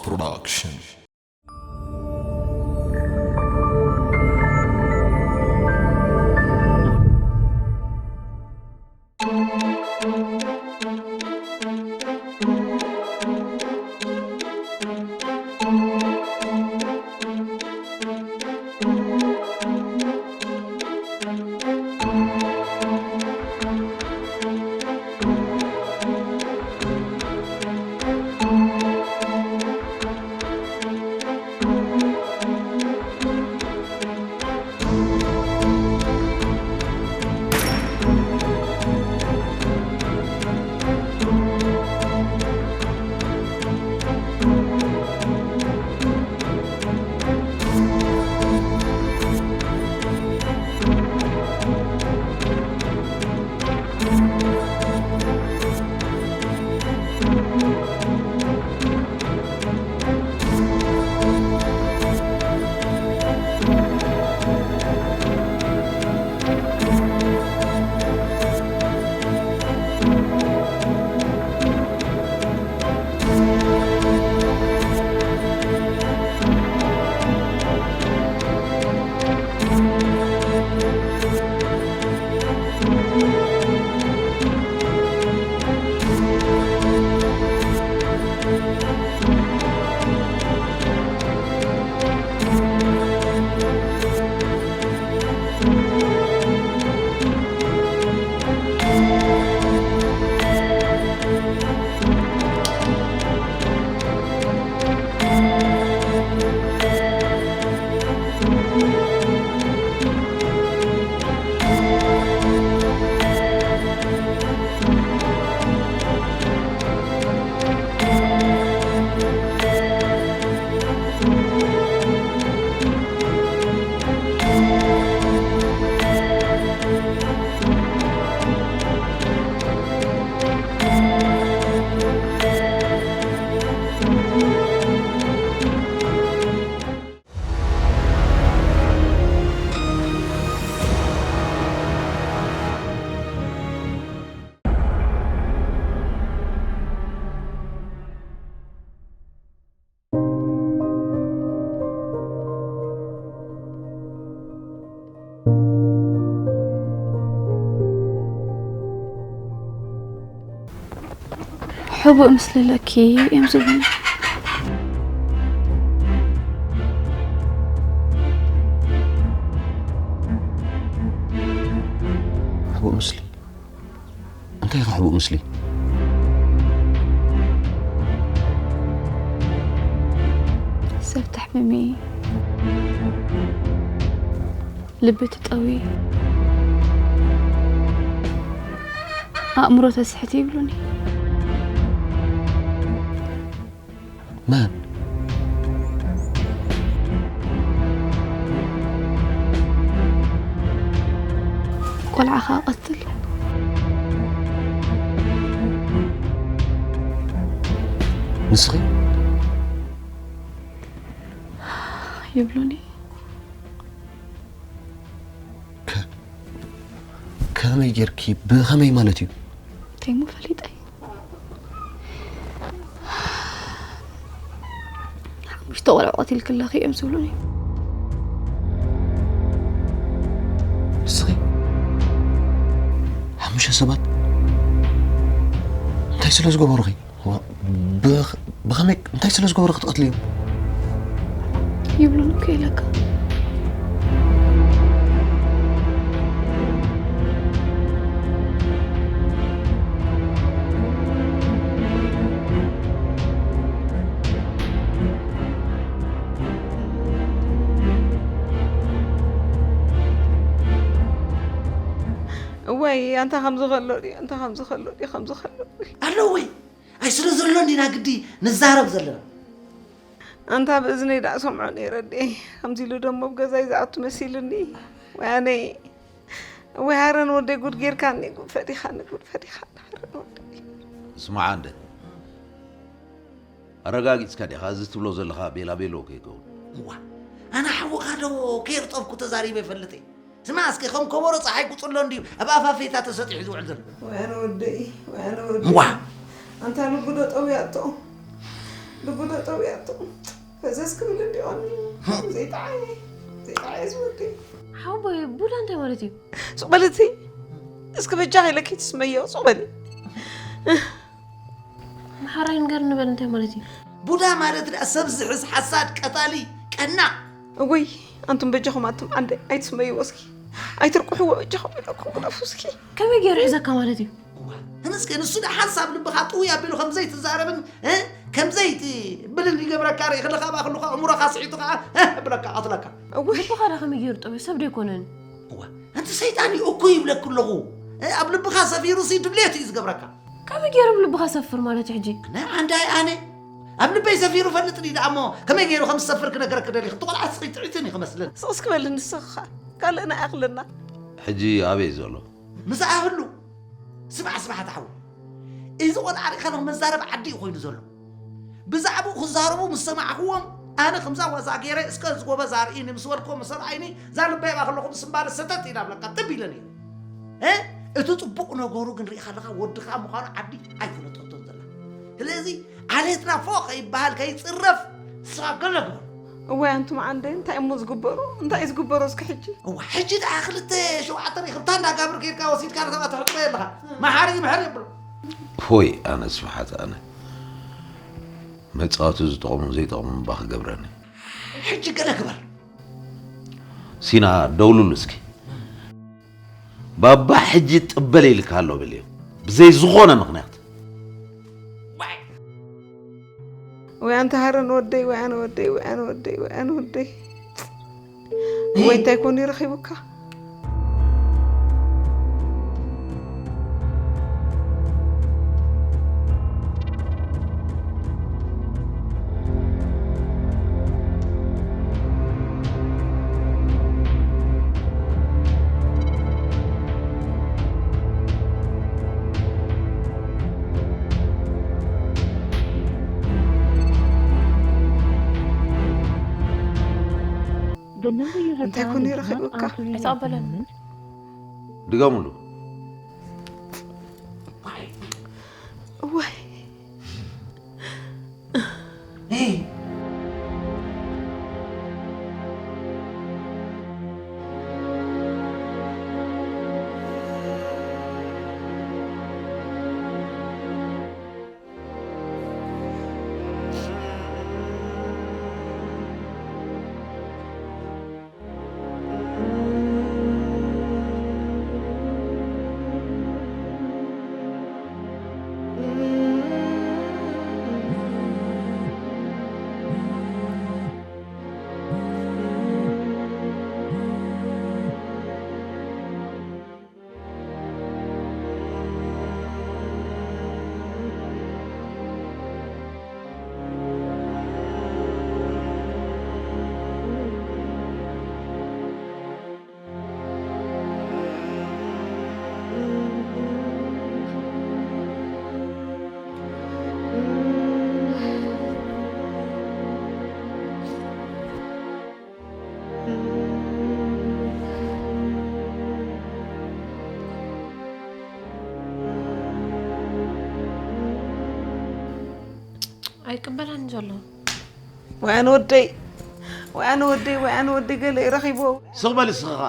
Production. ሕቡእ ምስልለኪ እዮም ዝብሉኒ። ሕቡእ ምስሊ? እንታይ ኢኻ ሕቡእ ምስሊ? ሰብ ተሕምሚ፣ ልቢ ትጠዊ፣ ኣእምሮ ተስሕቲ ይብሉኒ። መን? ቆልዓኻ ቀትል። ንስኺ? ይብሉኒ። ከ-፣ ከመይ ጌርኪ? ብኸመይ ማለት እዩ? እንታይ እሞ ፈሊጠ? ሓሙሽተ ቆልዑ ቀቲልኪ ኣለኺ እዮም ዝብሉኒ። ንስኺ ሓሙሽተ ሰባት እንታይ ስለ ዝገበሩኺ? ዋ፣ ብኽ-፣ ብኸመይ፣ እንታይ ስለ ዝገበሩ ክትቐትልዮም? ይብሉን እኮ ኢለካ። እወይ፣ ኣንታ ከምዚ ከሎ ድዩ፣ ኣንታ ከምዚ ከሎ ድዩ፣ ከምዚ ከሎ ድዩ? ኣለወይ፣ ኣይ ስለ ዘሎ እንዲና ግዲ ንዛረብ ዘለና። ኣንታ ብእዝነይ ደኣ ሰምዖ ነይረ ኣዴ። ከምዚ ኢሉ ደሞ ኣብ ገዛይ ዝኣቱ መሲሉኒ። ወያነይ። ወይ ሃረን ወደይ፣ ጉድ ጌርካኒ፣ ጉድ ፈዲኻኒ፣ ጉድ ፈዲኻኒ፣ ሃረን ወደይ። ስማዓ እንደ፣ ኣረጋጊጽካ ዲኻ እዚ ትብሎ ዘለኻ ቤላ ቤሎ ከይከውን? እዋ፣ ኣነ ሓውኻ ዶ ከየርጠብኩ ተዛሪበ ይፈልጥ እየ? ስማ እስኪ፣ ከም ከበሮ ጸሓይ ቁጽሎ እንድዩ ኣብ ኣፋፌታ ተሰጢሑ ዝውዕል ዘሎ። ወያነ ወደይ፣ ወያነ ወደይ። እዋ። ኣንታ ልቡ ዶ ጠውያቶ? ልቡ ተጠውያቶ። ፈዘዝ ክብል እንዲኦን። ዘይጠዓየ፣ ዘይጠዓየ ዝወደይ። ሓወቦይ፣ ቡዳ እንታይ ማለት እዩ? ሱቕ በልቲ። እስኪ በጃ ከይለኪ ትስመዮ፣ ሱቕ በሊ። መሓራይ ንገር ንበል እንታይ ማለት እዩ? ቡዳ ማለት ደኣ ሰብ ዝሕዝ ሓሳድ ቀታሊ ቀና። እወይ፣ ኣንቱም በጃኹም ኣቱም ዓንደ ኣይትስመይዎ እስኪ። ኣይትርቁሕዎ በጃኹም ኢለኩም ግደፉ እስኪ። ከመይ ገይሩ ሒዘካ ማለት እዩ? እዋ፣ ተመስገን፣ እሱ ደኣ ሓንሳብ ልብኻ ጥውይ ኣቢሉ ከም ዘይትዛረብን፣ እ፣ ከም ዘይትብልን ይገብረካ። ርኢ ከለኻ ብኣኽልኻ ኣእምሮኻ ስዒቱ ኸዓ፣ እ፣ እብለካ፣ ቀትለካ። እወይ። ልብኻ ደኣ ከመይ ገይሩ ጠውዩ? ሰብ ዶ ኣይኮነን? እዋ፣ ኣንቲ ሰይጣን እዩ እኮ ይብለኪ ኣለኹ። እ፣ ኣብ ልብኻ ሰፊሩሲ ድሌቱ እዩ ዝገብረካ። ከመይ ገይሩ ኣብ ልብኻ ሰፍር ማለት እዩ ሕጂ? ናይ ዓንዳይ ኣነ ኣብ ልበይ ሰፊሩ ፈልጥ ድዩ ደኣ እሞ ከመይ ገይሩ ከም ዝሰፍር ክነገረኪ ደሊኹ። እቲ ቆልዓ ስኺ ጥዕትን እዩ ክመስልን። ስቕ እስኪ በል ንስኻ ካልእ ናይ ኣኽልና። ሕጂ ኣበይ ዘሎ? ምስኣ ህሉ። ስማዕ ስማዕ ኣታ ሓው። እዚ ቆልዓ ርኢኻ ኣለኻ መዛረቢ ዓዲ እዩ ኮይኑ ዘሎ። ብዛዕባኡ ክዛረቡ ምስ ሰማዕኽዎም ኣነ ከምዛ ዋዛ ገይረ እስከ እዚ ጎበዝ ኣርእይኒ ምስ በልክዎ ምስ ኣርኣይኒ እዛ ልበይ ኣብኣ ከለኹ ምስ እምባለ ሰተት ኢላ ብለካ ጥብ ኢለ ነይረ። እ? እቲ ጽቡቕ ነገሩ ግን ርኢኻ ኣለኻ ወድኻ ምዃኑ ዓዲ ኣይፈለጠቶን ዘላ። ስለዚ ዓሌትና ፎ ከይበሃል ከይጽረፍ ንስኻ ገለ ግበር። እዋይ ኣንቱም ዓንደ እንታይ እሞ ዝግበሩ? እንታይ እዩ ዝግበሩ እስኪ ሕጂ? እዋ፣ ሕጂ ደኣ ክልተ ሸውዓተ ርኢኽብታ እንዳጋብር ከይድካ ወሲድካ ንሰባት ተሕጽበ ኣለኻ። መሓሪ ይምሕር የብሎ። ሆይ ኣነ ስብሓት ኣነ መጻወቲ ዝጠቕሙን ዘይጠቕሙን እባ ክገብረኒ። ሕጂ ገለ ግበር። ሲና ደውሉሉ እስኪ። ባባ ሕጂ ጥበል ኢልካ ኣሎ በልዮ። ብዘይ ዝኾነ ምኽንያት። ወይ ኣንተ ሃረን ወደይ፣ ወይ ኣነ ወደይ፣ ወይ ኣነ ወደይ፣ ወይ ኣነ ወደይ። ወይ እንታይ ኮን ይረኺቡካ? The number you have እንታይ dialed ኮን is not ይረኺቡካ? Answering at the ኣይተቐበለን። Moment. ድገሙሉ። እዋይ። ኣይቅበላን ዘሎ። ወይ ኣነ ወደይ፣ ወይ ኣነ ወደይ፣ ወይ ኣነ ወደይ ገለ ይረኺቦ። ስቕ በል እስኻ።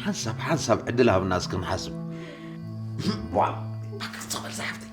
ሓንሳብ ሓንሳብ ዕድል ሃብና እስኪ ንሓስብ። ዋ፣ ባካ ስቕ በል ዝሓፍተይ።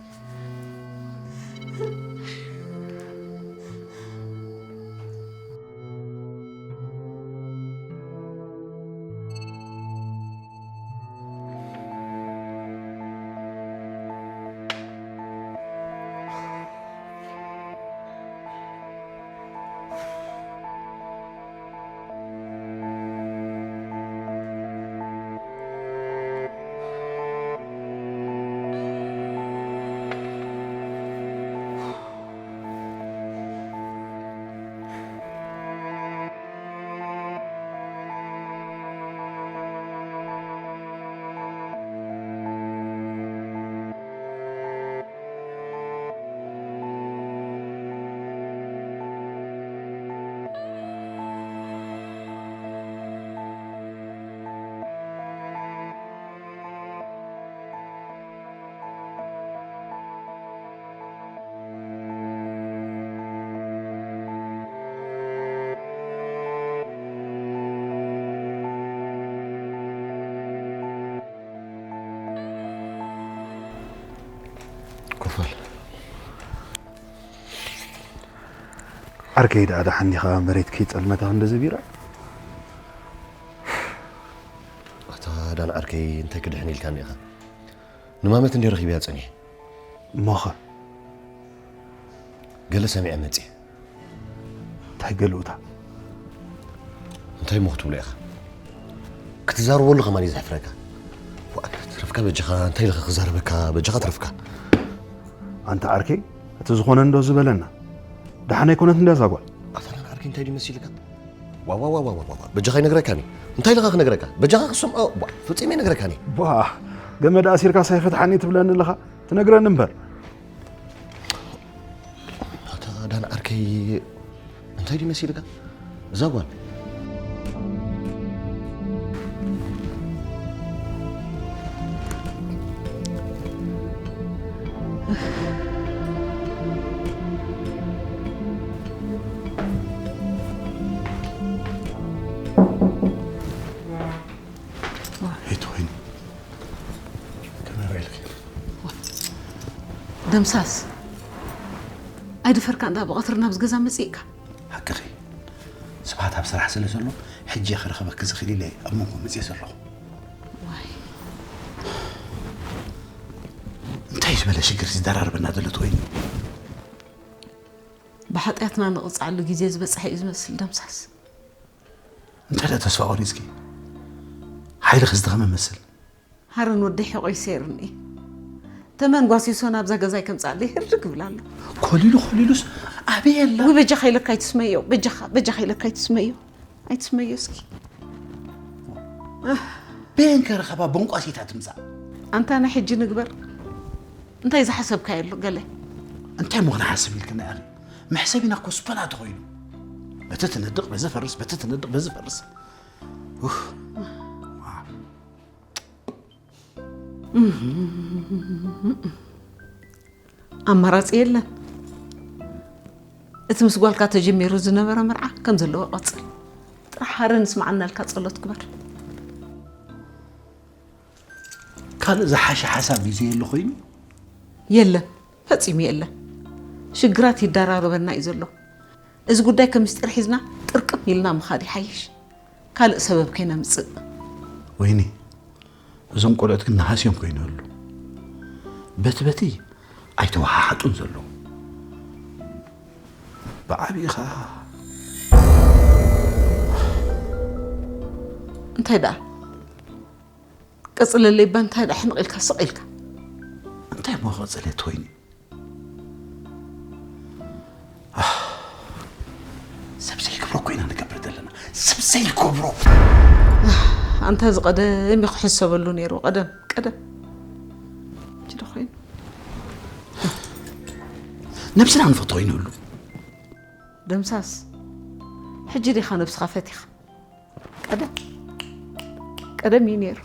ዓርከይ ደኣ ደሓን ዲኻ? መሬት ከይጸልመታ ክንዲ ዝቢራ። ኣታ ዳን ዓርከይ፣ እንታይ ክድሕን ኢልካኒ ኢኻ? ንማመት እንድየ ረኺበያ ጸኒሐ። እሞኸ? ገለ ሰሚዐ መጺኤ። እንታይ ገለኡታ? እንታይ እሞ ክትብሎ ኢኻ? ክትዛረበሉ ከማን እዩ ዘሕፍረካ። ዋእ፣ ትረፍካ በጃኻ፣ እንታይ ኢልካ ክዛረበካ? በጃኻ ትረፍካ። ኣንታ ዓርከይ፣ እቲ ዝኾነ እንዶ ዝበለና። ደሓን ኣይኮነትን ድያ እዛ ጓል? ኣታ ዳን ዓርከይ እንታይ ድዩ መሲልካ? ዋ፣ ዋ፣ ዋ፣ ዋ፣ ዋ፣ ዋ፣ በጃኻ ይነግረካኒ። እንታይ ኢልካ ክነግረካ? በጃኻ ክሰምዖ፣ ዋ፣ ፈጺመ ይነግረካኒ። ዋ፣ ገመድ ኣሲርካ ሳይፈትሓኒ ትብለኒ ኣለኻ? ትነግረኒ እምበር። ኣታ ዳን ዓርከይ፣ እንታይ ድዩ መሲልካ? እዛ ጓል። ሄት ኮይኑ ከመይ ውዒልኪ? ደምሳስ፣ ኣይደፈርካ እንዳ ብቐትሪ ናብዚ ገዛ መጺእካ? ሓቅኺ። ስብሓት ኣብ ስራሕ ስለ ዘሎ፣ ሕጂ እየ ክረኽበኪ ዝኽእል ኢለ ኣብ መንጎ መጺኤ ዘለኹ። ዋይ። እንታይ ዝበለ ሽግር ዝደራረበና ዘሎ ትወይኒ? ብሓጢኣትና ንቕጻዓሉ ግዜ ዝበጽሐ እዩ ዝመስል ደምሳስ። እንታይ ደኣ ተስፋ ቆሪጽኪ? ሓይልኺ ዝደኸመ መስል። ሃረን ወደይ ሕቖይ ሰይርኒ። ተመን ጓሲሶ ናብዛ ገዛይ ከምጻለይ ህርግ ይብል ኣሎ። ኮሊሉ ኮሊሉስ ኣበይ ኣላ? ወይ በጃኻ ኢለካ ኣይትስመዮ፣ በጃኻ፣ በጃኻ ኢለካ ኣይትስመዮ። ኣይትስመዮ እስኪ። በየን ከ ረኸባ በንቋሲታ ትምጻእ? ኣንታ ናይ ሕጂ ንግበር። እንታይ ዝሓሰብካዮ ኣሎ ገለ? እንታይ እሞ ክንሓስብ ኢልክና ኢኺ? መሕሰቢና እኮ ስፐላ ተኾይኑ። በቲ ትነድቕ በዚ ፈርስ፣ በቲ ትነድቕ በዚ ፈርስ። ኡፍ። ኣማራጺ የለን። እቲ ምስ ጓልካ ተጀሚሩ ዝነበረ መርዓ ከም ዘለዎ ቀጽል። ጥራሕ ሃረ ንስምዓና ኢልካ ጸሎት ግበር። ካልእ ዝሓሸ ሓሳብ ድዩ ዘየሎ ኮይኑ? የለን፣ ፈጺሙ የለን። ሽግራት ይደራረበና እዩ ዘሎ። እዚ ጉዳይ ከም ምስጢር ሒዝና ጥርቅም ኢልና ምኻድ ይሓይሽ። ካልእ ሰበብ ከይነምጽእ። ወይኒ፣ እዞም ቆልዑት ግን ነሃስዮም ኮይኖም ኣለዉ። በቲ በቲ ኣይተወሓሓጡን ዘለዉ። ብዓብዪ ኸዓ እንታይ ደኣ? ቀጽለለይ እባ፣ እንታይ ደኣ ሕንቕ ኢልካ ስቕ ኢልካ? እንታይ እሞ ክቕጽል እየ ትኾይኒ? ኣህ፣ ሰብ ዘይገብሮ እኮ ኢና ንገብር ዘለና። ሰብ ዘይገብሮ። ኣንታ እዚ ቀደም እዩ ክሕሰበሉ ነይሩ። ቀደም፣ ቀደም። ሕጂ ዶ ኮይኑ? ነብስና ንፈቶ ይንህሉ። ደምሳስ፣ ሕጂ ዲኻ ነብስኻ ፈቲኻ? ቀደም፣ ቀደም እዩ ነይሩ።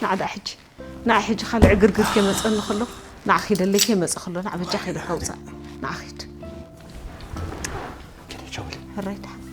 ንዓ ደኣ ሕጂ፣ ንዓ ሕጂ ካልእ ዕግርግር ከይመጸኒ ከሎ፣ ንዓ ኺደለይ ከይመጸ ከሎ፣ ንዓ በጃ ኺድ ሓውጻ፣ ንዓ ኺድ። ኪድ ቻው በሊ። ሕራይ ደሓን።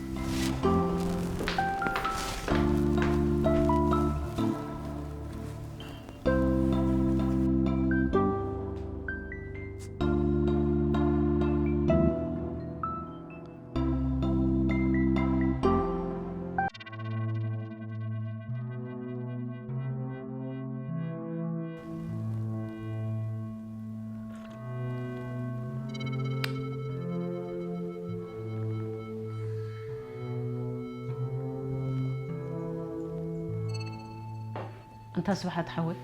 ኣንታ ስብሓት ሓወይ፣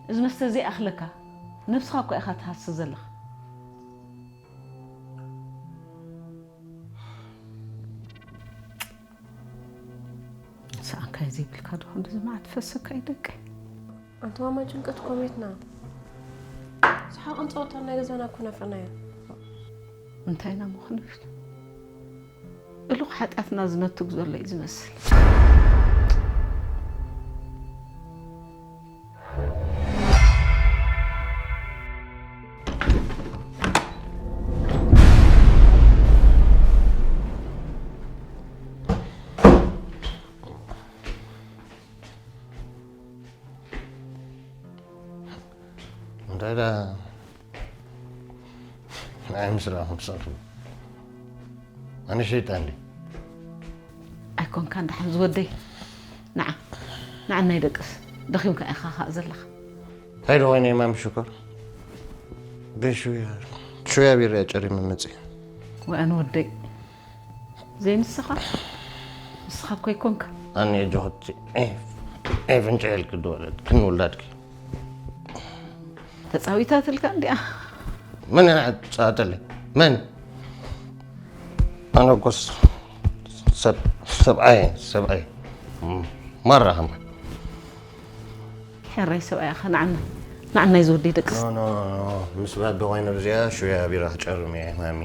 እዚ መስተ ዘይኣኽለካ፣ ነብስኻ እኮ ኢኻ ትሃሲ ዘለኻ። ሰኣንካዮ ዘይብልካ ዶ ክንድዚ መዓት ፈሰካ እዩ ደቀይ? ኣንቲ ማማ ጭንቀት ኮሜትና። ሰሓቕን ጸወታን ናይ ገዛና እኮ ናፍቕናዮ። እንታይ ኢና እሞ ክንብል? እሉኽ ሓጢኣትና ዝነትግ ዘሎ እዩ ዝመስል። እንታይ ደኣ ንዓይ ምስ ረኣኹም ትሰኽሩ? ኣነ ሸይጣን ድየ? ኣይኮንካን ደሓን ዝወደይ። ንዓ ንዓናይ ደቅስ፣ ደኺምካ ኢኻ ኸኣ ዘለኻ። እንታይ ዶ ኮይነ ማሚ ሽኮር? በይ ሽውያ ሽውያ ቢራ ጨሪመ መፅእ። ወኣን ወደይ ዘይንስኻ ንስኻ እኮ ኣይኮንካ። ኣነ እጆኽቲ ፍንጫ ኢልክ ድወለድ ክንውላድኪ ተጻዊታትልካ እንዲያ። መን እያ ትጻወተለይ? መን? ኣነ እኮ ሰብ ሰብኣይ ሰብኣይ ማራ ከማን ሕራይ ሰብኣይ ኣኸ ንዓና ንዓናይ ዝወደይ ደቅስ። ኖ ኖ ኖ ምስ ባቢ ኮይነ ብዚኣ ሽያ ቢራ ክጨርም እየ ማሚ።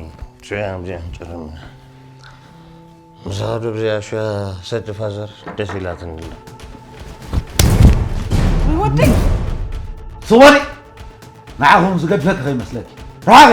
ሽያ ብዚኣ ክጨርም እየ። ምስ ባቢ ብዚኣ ሽያ ሰቲ ፋዘር ደስ ኢላትኒ። ወደይ ስወሪ ንዓኹም ዝገድፈኪ ከይመስለኪ ርሓቂ።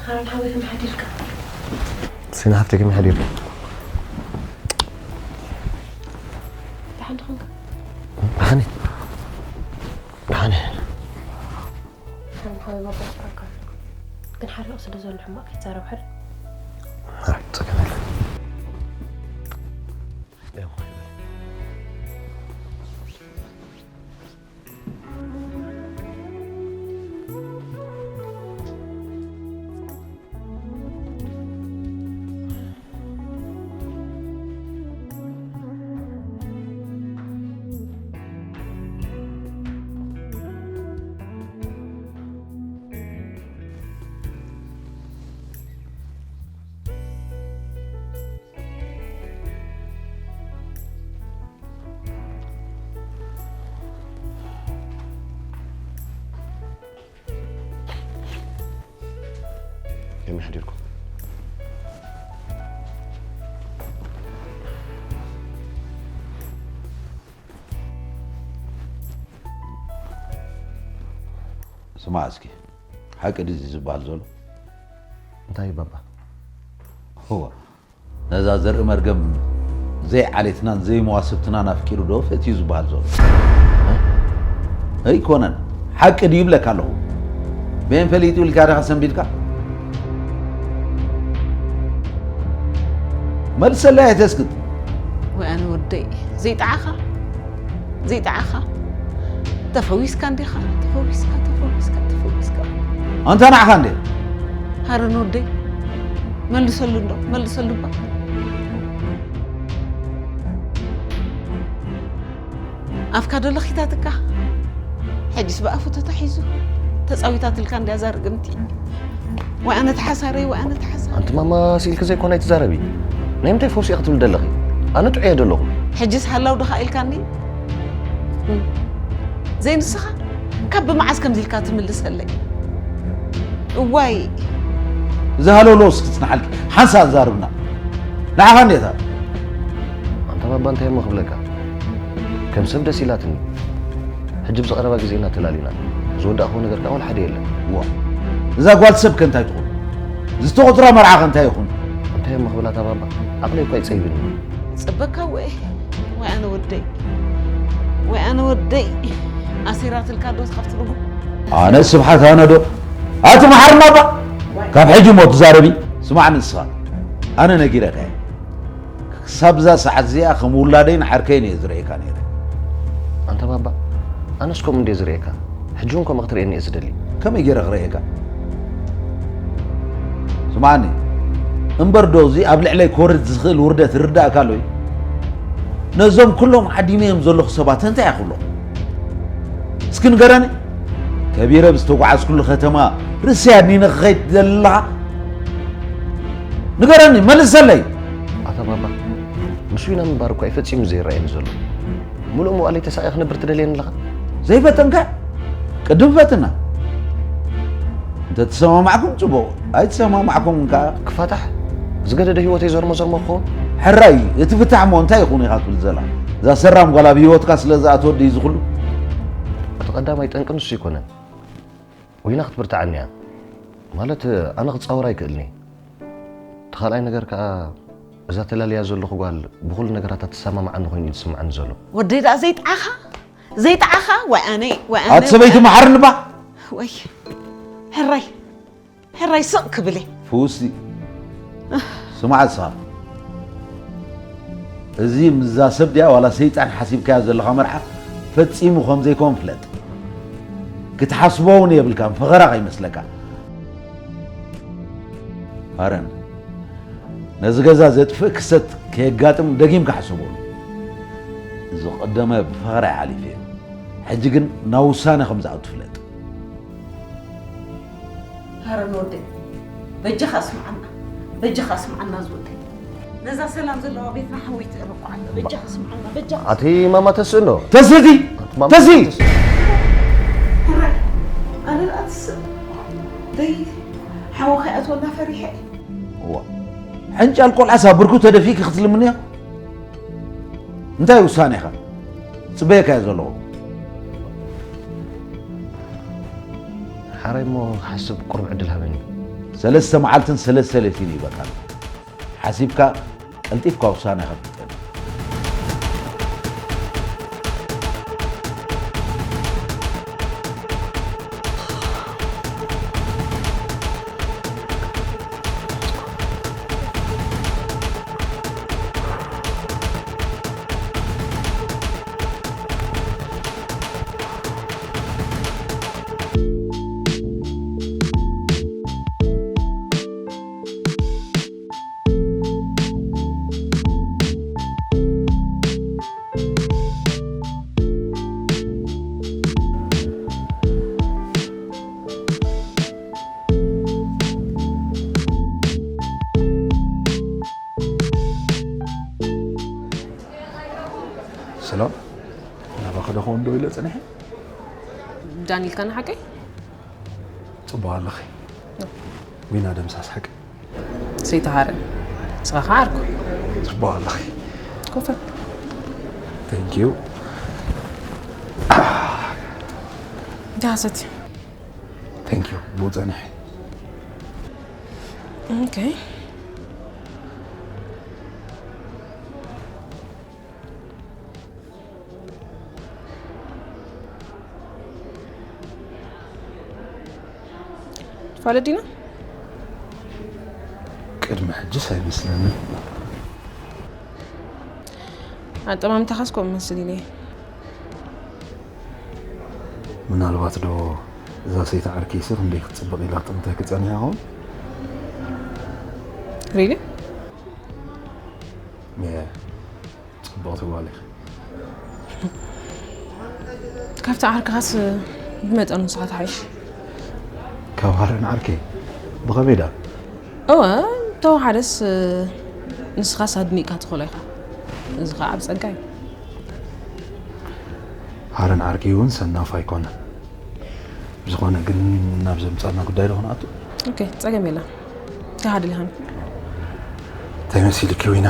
ሃረን ሓወይ ከመይ ሓዲርካ? ሲና ሃፍተይ ከመይ ሓዲርካ? ደሓን ዲኹም? ደሓን እየ። ደሓን እየ። ሃረን ሓወይ ባባ ይፍቅረካ ኣሎ። ግን ሓሪቕ ስለ ዘሎ ሕማቕ ከይትዛረብ ሓረ። ኣይ፣ ጸገም የለን። ከመይ ሓዲርኩም? ስማዕ እስኪ፣ ሓቂ ድዩ እዚ ዝበሃል ዘሎ? እንታይ እዩ ባባ? እወ፣ ነዛ ዘርኢ መርገም ዘይዓሌትናን ዘይመዋስብትናን ኣፍቂሩ ዶ ፈትዩ ዝበሃል ዘሎ? ኣይኮነን፣ ሓቂ ድዩ ይብለካ ኣለኹ። በየን ፈሊጡ ኢልካ ዲኻ ሰንቢድካ? መልሰለይ ኣይተስክት። ወይ ኣነ ወደይ ዘይጠዓኻ ዘይጠዓኻ ተፈዊስካ እንዲኻ ተፈዊስካ ተፈዊስካ ተፈዊስካ ኣንታ ንዓኻ እንዴ? ሃረን ወደይ መልሰሉ እንዶ መልሰሉ እባ ኣፍካ ዶ ለኺታትካ ሕጅስ ብኣፉ ተታሒዙ ተፃዊታትልካ እንድያ እዛ ርግምቲ ወይ ኣነ ተሓሳረይ ወይ ኣነ ተሓሳረይ ኣንቲ ማማ ስኢልኪ ዘይኮነ ኣይትዛረቢ ናይ ምንታይ ፈውሲ ኢኺ ትብሊ ዘለኺ ኣነ ጥዑየ ዘለኹ ሕጅስ ሃላው ድኻ ኢልካኒ ዘይንስኻ ካብ ብመዓዝ ከምዚ ኢልካ ትምልሰለይ እዋይ እዛ ሃለውለውስ ክትጽንሓልኪ ሓንሳእ ዛርብና ንዓኻ እንዴታ ኣንታ ባባ እንታይ እሞ ክብለካ? ከም ሰብ ደስ ኢላትኒ። ሕጂ ብዝቐረባ ግዜ ኢና ተላሊና። ዝወዳእክዎ ነገር ከኣ ዋላ ሓደ የለን። ዋ፣ እዛ ጓል ሰብ ከ እንታይ ትኹን? ዝተቖጽራ መርዓ ከ እንታይ ይኹን? እንታይ እሞ ክብላ እታ ባባ? ዓቕለይ እኳ ይጸይብኒ። ጽበካ ወይ፣ ወይ ኣነ ወደይ፣ ወይ ኣነ ወደይ። ኣሲራትልካ ዶ ካብቲ ርጉም? ኣነ ስብሓት ኣነ ዶ? ኣቲ መሓርና እባ። ካብ ሕጂ እሞ ትዛረቢ። ስማዕ ንስኻ። ኣነ ነጊረካ እየ። ክሳብ እዛ ሰዓት እዚኣ ከም ውላደይን ዓርከይን እየ ዝርእየካ ነይረ። ኣንታ ባባ፣ ኣነስ ከምኡ እንድየ ዝርእየካ። ሕጂ እውን ከምኡ ክትርእየኒ እየ ዝደሊ። ከመይ ገይረ ክርእየካ? ስምዓኒ፣ እምበር ዶ እዚ ኣብ ልዕለይ ክወርድ ዝኽእል ውርደት ይርዳእካ ኣሎ እዩ? ነዞም ኩሎም ዓዲመዮም ዘለኹ ሰባት እንታይ እየ ክብሎም? እስኪ ንገረኒ። ከቢረ ብዝተጓዓዝኩሉ ከተማ ርእሰይ ኣድኒነ ክኸይድ ትደሊ ኣለኻ? ንገረኒ፣ መልሰለይ። ኣታ ባባ፣ ምስ ዊና ምንባር እኳ እዩ ፈጺሙ ዘይረኣየኒ ዘሎ። ምሉእ መዋእለይ ተሳቕየ ክነብር ትደልየኒ ኣለኻ? ዘይፈተንካ? ቅድም ፈትና። እንተ ተሰማማዕኩም ጽቡቕ፣ ኣይተሰማማዕኩም ከኣ ክፋታሕ? ዝገደደ ህይወተይ ዘርሞ ዘርሞ ክኸውን? ሕራይ፣ እቲ ፍታሕ እሞ እንታይ ይኹን ኢኻ ትብል ዘላ? እዛ ሰራም ጓል ኣብ ህይወትካ ስለ ዝኣተወት ድዩ እዚ ኩሉ? እቲ ቀዳማይ ጠንቂ ንሱ ኣይኮነን። ዊና ክትብርትዓኒ እያ። ማለት፣ ኣነ ክጻወር ኣይክእልን እየ። እቲ ካልኣይ ነገር ከኣ፣ እዛ ተላልያ ዘለኹ ጓል ብኹሉ ነገራታ ትሰማምዓኒ ኮይኑ እዩ ዝስምዓኒ ዘሎ። ወደይ ደኣ ዘይጠዓኻ? ዘይጠዓኻ? ወይ ኣነ፣ ወይ ኣነ፣ ኣቲ ሰበይቲ ወይ ኣነ። መሓርኒ እባ። ወይ፣ ሕራይ፣ ሕራይ ስቕ ክብል እየ። ፍውስቲ፣ ስማዕ እስኻ። እዚ ምስዛ ሰብ ድያ ዋላ ሰይጣን ሓሲብካያ ዘለኻ መርዓ ፈጺሙ ከም ዘይኮን ፍለጥ። ክትሓስቦ እውን የብልካን፣ ፈኸራ ከይመስለካ። ሃረን፣ ነዚ ገዛ ዘጥፍእ ክስተት ከየጋጥም ደጊምካ ሕሰበሉ። ዝቐደመ ብፈኸራ ይሓሊፍ እየ። ሕጂ ግን ናብ ውሳነ ከም ዝኣቱ ፍለጥ። ሃረን ወደይ፣ በጃኻ ስምዓና፣ በጃኻ ስምዓና ዝወደይ። ነዛ ሰላም ዘለዋ ቤትና ሓወይ ትእርቋ ኣላ። በጃኻ ስምዓና፣ በጃኻ። ኣቲ ማማ ተስእ እንዶ። ተስእቲ! ኣቲ ማማ ተስእ! ተስእ። ሕራይ፣ ኣነ ደኣ ትስእ። ደይ፣ ሓወኻ ይኣትወና ፈሪሐ። እዋ። ሕንጫል ቆልዓስ ኣብ ብርኩ ተደፊእኪ ክትልምንዮ? እንታይ ውሳኔኻ? ጽበየካ እየ ዘለኹ። ሓራይ እሞ ክሓስብ ቁሩብ ዕድል ሃበኒ። ሰለስተ መዓልትን ሰለስተ ለይትን ይበቃል። ሓሲብካ ቀልጢፍካ ውሳኔኻ ክትቀበል። ሰላም፣ ናባኻ ዶ ኸውን ዶ ኢለ ጸኒሐ? ዳን ኢልካ ንሓቀይ? ጽቡቕ ኣለኺ። ዊና ደምሳስ ሓቂ። ሰይተሃረ። ንስኻ ከዓ ዓርኩ። ጽቡቕ ኣለኺ። ኮፈ። Thank you። እንታይ ሓሰት? Thank you። ብኡ ጸኒሐ። ኦኬ። ንፋለጥ ዲና? ቅድሚ ሕጅስ ኣይመስለንን። ኣጠማምታኻስ ከምኡ መስል ኢለ። ምናልባት ዶ እዛ ሰይቲ ዓርከይሲ ክንደይ ክትጽብቕ ኢላ ጥምተኪ ጸኒሓ ይኸውን? ሪሊ? የ-፣ ጽብቕቲ ጓል ኢኺ። ካብቲ ዓርክኻስ ብመጠኑ ንስኻ ትሓይሽ። ካብ ሃረን ዓርከይ ብኸመይ ዳ? እወ፣ ተወሓደስ ንስኻስ ኣድኒቕካ ትኽእሎ ኢኻ። እዚ ኸኣ ዓቢ ጸጋ እዩ። ሃረን ዓርከይ እውን ሰናፍ ኣይኮነን። ብዝኾነ ግን ናብ ዘምጻና ጉዳይ ዶ ክንኣቱ? ኦኬ፣ ጸገም የለን። ተሃድልሃን። እንታይ መሲልኪ ዊና?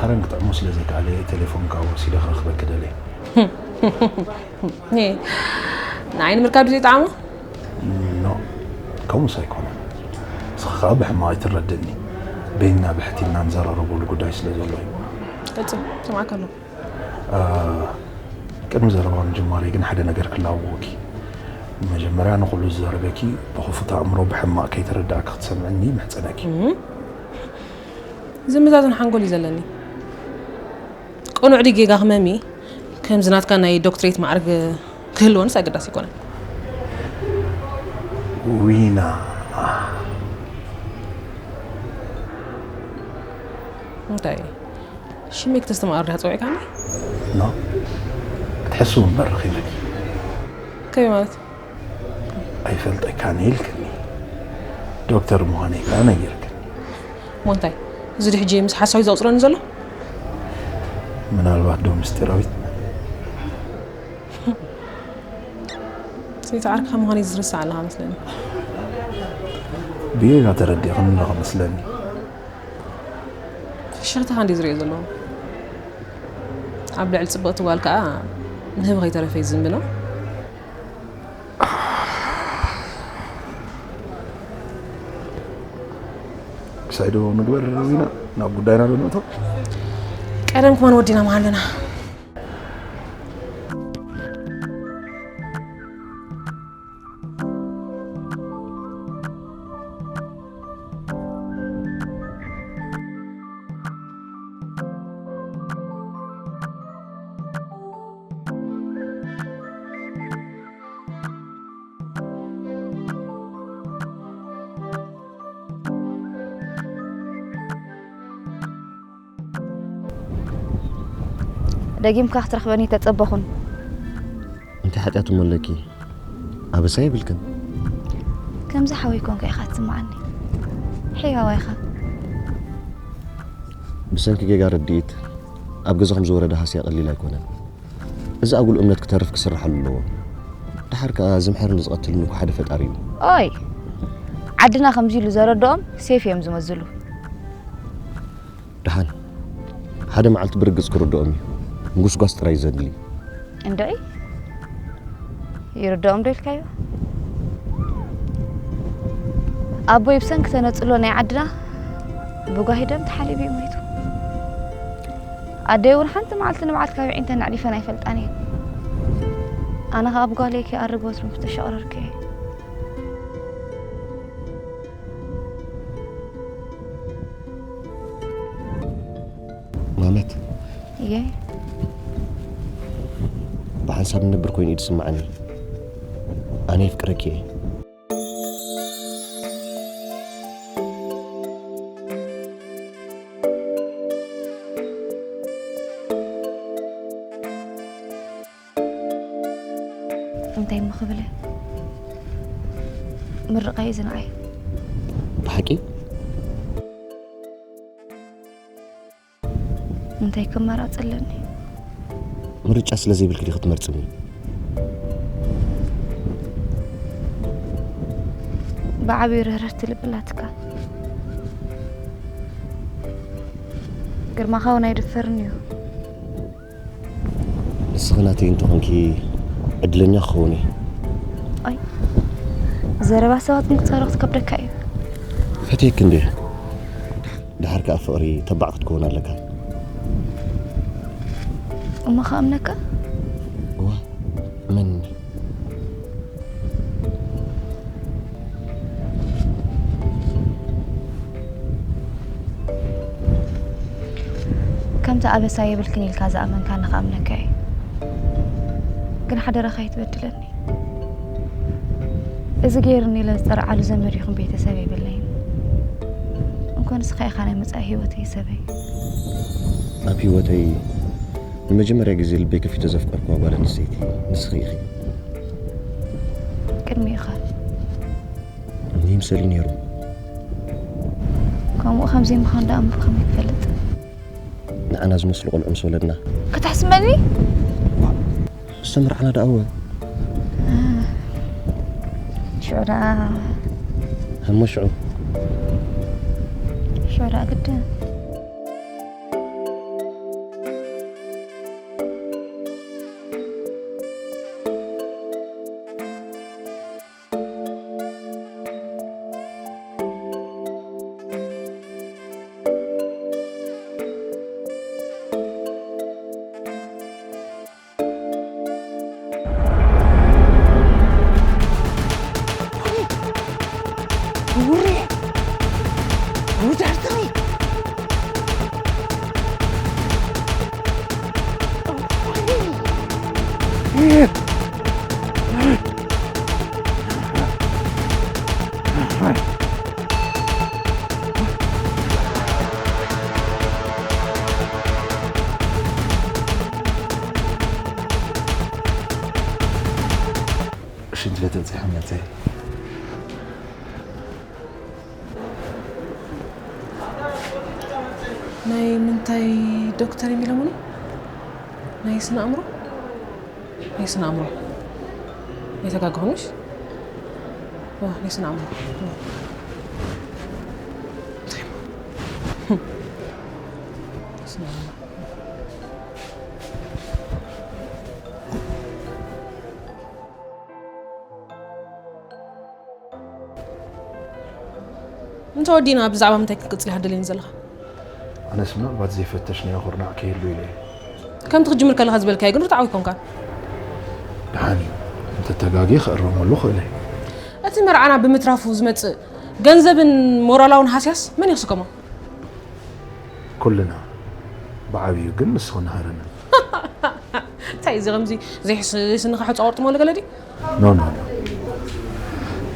ኣረን ክጥዕሞ ስለ ዘይከኣለ እየ ቴሌፎንካ ወሲደ ክረኽበኪ ደልየ። ንዓይ ንምርካብ ድዩ ዘይጠዓሞ? ኖ፣ ከምኡስ ኣይኮነን። ንስኺ ከኣ ብሕማቕ ኣይትረድእኒ። በይንና ብሕቲ ኢና ንዘራረበሉ ጉዳይ ስለ ዘሎ እዩ። ቀጽል፣ ሰማዕካ ኣለኹ። ቅድሚ ዘረባ ምጅማረይ ግን ሓደ ነገር ክላበወኪ። መጀመርያ ንኹሉ ዝዛረበኪ ብኽፉት ኣእምሮ ብሕማቕ ከይተረዳእኪ ክትሰምዕኒ ይምሕጸነኪ። ዝምዛዝን ሓንጎል እዩ ዘለኒ። ቅኑዕ ድዩ ጌጋ ክመሚ? ከምዚ ናትካ ናይ ዶክትሬት ማዕርግ ክህልወንስ ኣገዳሲ ኣይኮነን። ዊና። እንታይ? ሽመይ ክተስተማቕር ድያ ጸዊዕካኒ? ኖ፣ ክትሕስው እምበር ረኺበኪ። ከመይ ማለት? ኣይፈልጠካን ኢልክኒ። ዶክተር ምዃነይ ከኣ ነጊርክኒ። እሞ እንታይ? እዚ ድሕጂ ምስ ሓሳዊ ዘቑጽረኒ ዘሎ? ምናልባት ዶ ምስጢራዊት? ሰይቲ ዓርክኻ ምዃነይ ዝርስዕ ኣለኻ መስለኒ። ብጌጋ ተረዲእኽኒ ኣለኻ መስለኒ። ፍሽኽታኻ እንድየ ዝሪኦ ዘለኹ። ኣብ ልዕሊ ጽብቕቲ ጓል ከኣ ንህቢ ከይተረፈ እዩ ዝዝንብሎ። ክሳይ ዶ ንግበር ዊና? ናብ ጉዳይና ዶ ንእቶ? ቀደም ከማን ወዲና ምሃለና። ደጊምካ ክትረኽበኒ ተጸበኹን። እንታይ ሓጢኣት እሞ ኣለኪ? ኣበሳ የብልክን። ከምዚ ሓወይ ኮንካ ኢኻ ትስምዓኒ። ሕያዋይ ኢኻ። ብሰንኪ ጌጋ ርድኢት ኣብ ገዛኹም ዝወረደ ሃስያ ቀሊል ኣይኮነን። እዚ ኣጉል እምነት ክተርፍ ክስርሓሉ ኣለዎ። ደሓር ከኣ ዝምሕርን ዝቐትልን እኮ ሓደ ፈጣሪ እዩ። ኦይ! ዓድና ከምዚ ኢሉ ዘረድኦም ሴፍ እዮም ዝመዝሉ። ደሓን ሓደ መዓልቲ ብርግጽ ክርድኦም እዩ። ምጉስጓስ ጥራይ ዘድሊ። እንድዒ ይርድኦም ዶ ኢልካዮ? ኣቦይ ብሰንኪ ተነጽሎ ናይ ዓድና ብጓሂ ደም ተሓሊቡ እዩ ሞይቱ። ኣደይ እውን ሓንቲ መዓልቲ ንመዓልቲ ካብ ኣዒንተን ኣዕሪፈን ኣይፈልጣን እየን። ኣነ ኸኣ ብጓለይ ከይኣርግ ወትሩ ምስ ተሸቕረርኩ እየ። ማመት። እየ። ብሓንሳብ ንነብር ኮይኑ እዩ ዝስምዓኒ። ኣነ የፍቅረኪ እየ። እንታይ እሞ ክብል እየ? ምርቓይ እዚ ንዓይ። ብሓቂ? እንታይ ክመራጽ ኣለኒ? ምርጫ ስለ ዘይብልኪ ዲኺ ክትመርጽኒ? ብዓብዩ ርህርህቲ ልቢ ኣላትካ። ግርማኻ እውን ኣይድፈርን እዩ። ንስኺ ናተይ እንተኾንኪ ዕድለኛ ክኸውን እየ። ኣይ፣ ዘረባ ሰባት ምቁጻር ክትከብደካ እዩ። ፈትየኪ እንድየ። ደሓር ከኣ ፍቕሪ ተባዕ ክትከውን ኣለካ። እሞ ክኣምነካ? እዋ፣ መን? ከምቲ ኣበሳ የብልክን ኢልካ ዝኣመንካኒ ክኣምነካ እየ። ግን ሓደራኻ ኣይትበድለኒ። እዚ ገይርኒ ኢለ ዝጠርዓሉ ዘመድ ይኹን ቤተሰብ የብለይን። እንኮ ንስኻ ኢኻ ናይ መጻኢ ህይወተይ ሰበይ። ኣብ ህይወተይ ንመጀመርያ ግዜ ልበይ ከፊተ ዘፍቀርክዋ ጓል ኣንስተይቲ ንስኺ ኢኺ። ቅድሚኡ ኸ? ይምሰል እዩ ነይሩ። ከምኡ ከም ዘይምዃን ደኣ እሞ ብኸመይ ክፈልጥ? ንዓና ዝመስሉ ቆልዑ ምስ ወለድና። ከተሕስመኒ? ምስ ተመርዓና ደኣ እወ። ሽዑ ደኣ። እሞ ሽዑ? ሽዑ ደኣ ግድን። ሽንቲ ቤት በፂሐ መፀ። ናይ ምንታይ ዶክተር እዮም ኢሎምኒ? ናይ ስነ ኣእምሮ? ናይ ስነ ኣእምሮ። ኣይተጋገኹምሽ? ዋ፣ ናይ ስነ ኣእምሮ። ስነ ኣእምሮ። እንተ ወዲና ብዛዕባ ምንታይ ክንቅጽል ኢኻ ደልየኒ ዘለኻ? ኣነስ ምናልባት ዘይፈተሽናዮ ኩርናዕ ከይህሉ ኢለ እየ። ከምቲ ክትጅምር ከለኻ ዝበልካዮ ግን ርትዓዊ ኣይኮንካን። ደሓን እዩ። እንተ ተጋግየ ክእረመሉ እኽእል እየ። እቲ መርዓና ብምትራፉ ዝመጽእ ገንዘብን ሞራላውን ሃስያስ መን ይኽስከሞ? ኩልና። ብዓብዩ ግን ንስኽን ሃረንን። እንታይ እዚ ከምዚ ዘይሕስ-፣ ዘይስንኻ ሕጻ ወርጢ መለ ገለ ድዩ? ኖ፣ ኖ፣ ኖ።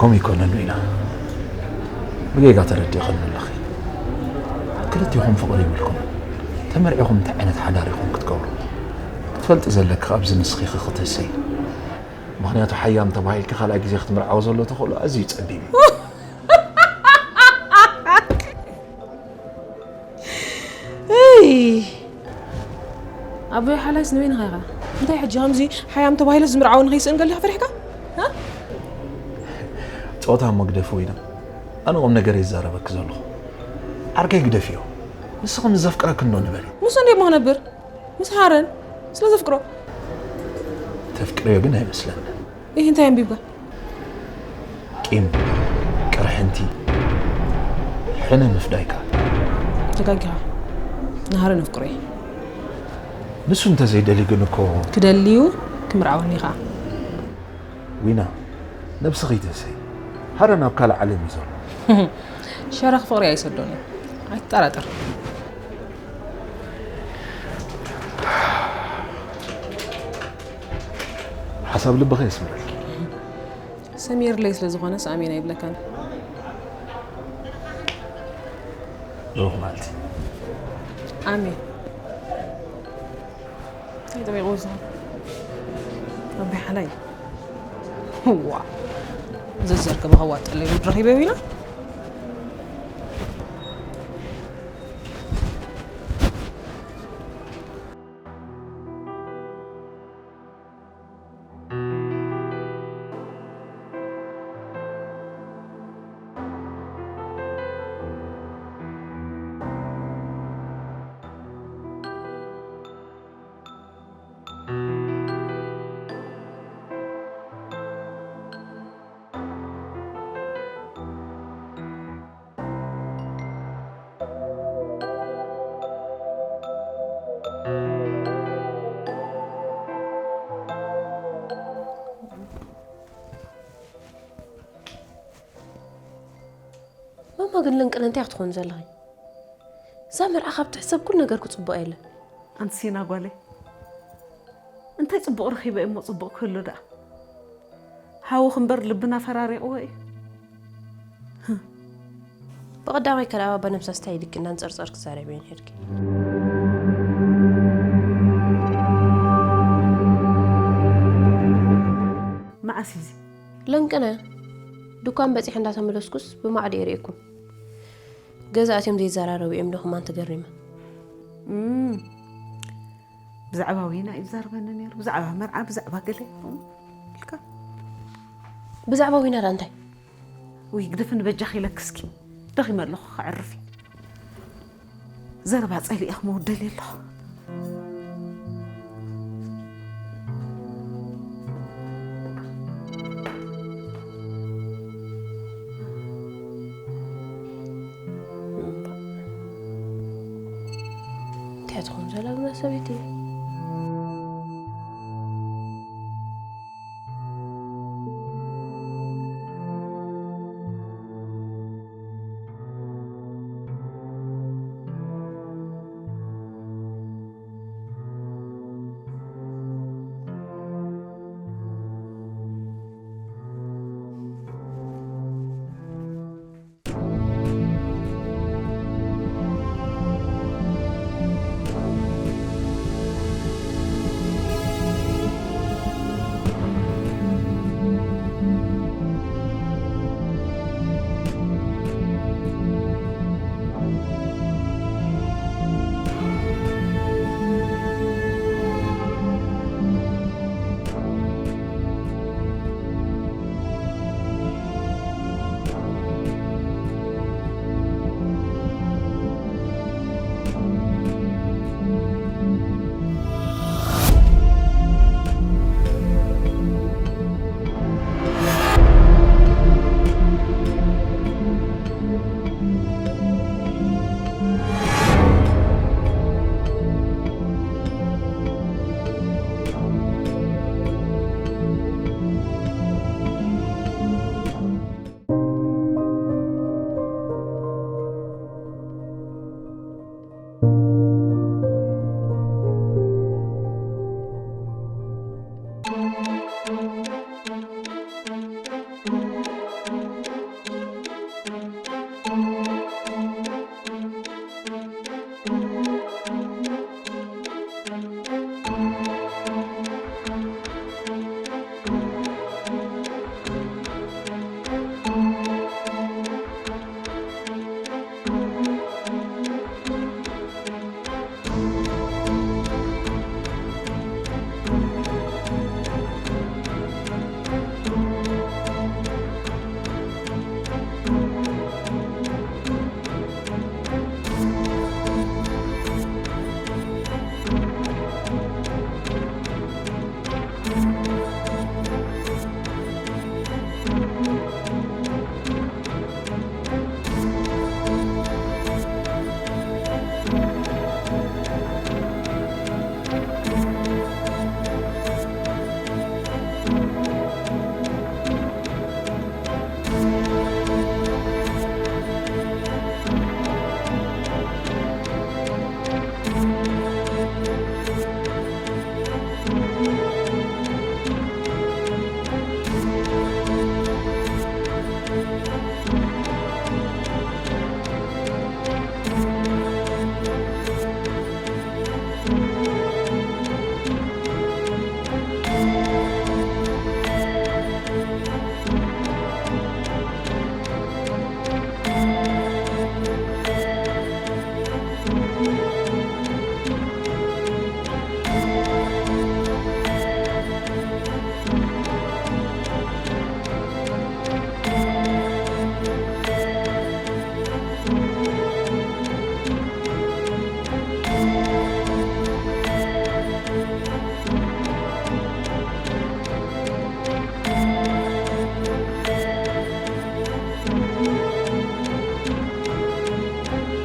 ከምኡ ይኮነን ዊና። ብጌጋ ተረዲእኽኒ ኣለኺ። ክልቲኹም ፍቕሪ ይብልኩም። ተመርዒኹም እንታይ ዓይነት ሓዳር ኢኹም ክትገብሩ? ክትፈልጢ ዘለኪ ኣብዚ ንስኺ ኢኺ ክተሰይ። ምኽንያቱ ሓያም ተባሂልኪ ካልኣይ ግዜ ክትምርዓዊ ዘሎ ተኽእሎ ኣዝዩ ጸቢብ እዩ። እይ! ኣቦይ ሓላይስ ንበይንኻ ኢኻ። እንታይ ሕጂ ከምዚ ሓያም ተባሂለ ዝምርዓው ንኸይስእን ገሊኻ ፈሪሕካ? እ? ጾታ እሞ ግደፊ ዊና። ኣነ ቁም ነገር ይዛረበኪ ዘለኹ። ዓርከይ ግደፍዮ። ንስኺ ምስ ዘፍቅረኪ እንዶ ንበሪ። ምስ እንዴ እሞ ክነብር? ምስ ሃረን ስለ ዘፍቅሮ። ተፍቅርዮ ግን ኣይመስለኒ። ይህ እንታይ ኣንቢብካ? ቂም፣ ቅርሕንቲ፣ ሕነ ምፍዳይካ። ተጋጊኻ። ንሃረን ኣፍቅሮ እየ። ንሱ እንተዘይደልዩ ግን እኮ ክደልዩ ክምርዓወኒ ኸዓ። ዊና፣ ነብስኺ ተሰይ። ሃረን ኣብ ካልእ ዓለም እዩ ዘሎ። ሸረኽ ፍቕሪ ኣይሰዶን እዩ። ኣይትጠራጠር። ሓሳብ ልብኺ የስምረልኪ። ሰሚርለይ ስለ ዝኾነስ ኣሜን ኣይብለካን። ብሩኽ መዓልቲ። ኣሜን። እንታይ ጠሚቑ እዚ? ኣቦይ ሓላይ። ዋ። ዘዘርከበ ከዋጠለይ ውድ ረኺበ ዊና። ማማ ግን ለንቅነ እንታይ ክትኾን ዘለኺ? እዛ መርዓ ካብ ትሕሰብ ኩሉ ነገር ክጽቡቕ የለን። ኣንቲ ሲና ጓለይ፣ እንታይ ጽቡቕ ረኺበ እሞ ጽቡቕ ክህሉ ደኣ? ሃወኽ እምበር ልብና ፈራሪቕዎ እዩ። ብቐዳማይ ከኣ ኣባ ነብሳስ እንታይ ኢልኪ እንዳንጸርጸርኪ ትዛረቢ ነይርኪ? መዓስ እዩ እዚ? ለንቅነ፣ ዱኳን በጺሐ እንዳተመለስኩስ ብማዕዶ እየ ርእየኩም። ገዛ ኣትዮም ዘይዘራረቡ እዮም ዶ ከማን ተገሪመ። እም፣ ብዛዕባ ዊና እዩ ዝዛረበኒ ነይሩ፣ ብዛዕባ መርዓ፣ ብዛዕባ ገለ ኢልካ። ብዛዕባ ዊና ደኣ እንታይ? ውይ፣ ግደፍኒ በጃኺ ኢለኪ እስኪ። ደኺመ ኣለኹ፣ ከዕርፍ እየ። ዘረባ ጸሊኤ ክመውት ደልየ ኣለኹ። እንታይ ትኾን ዘላ ግና ሰበይቲ?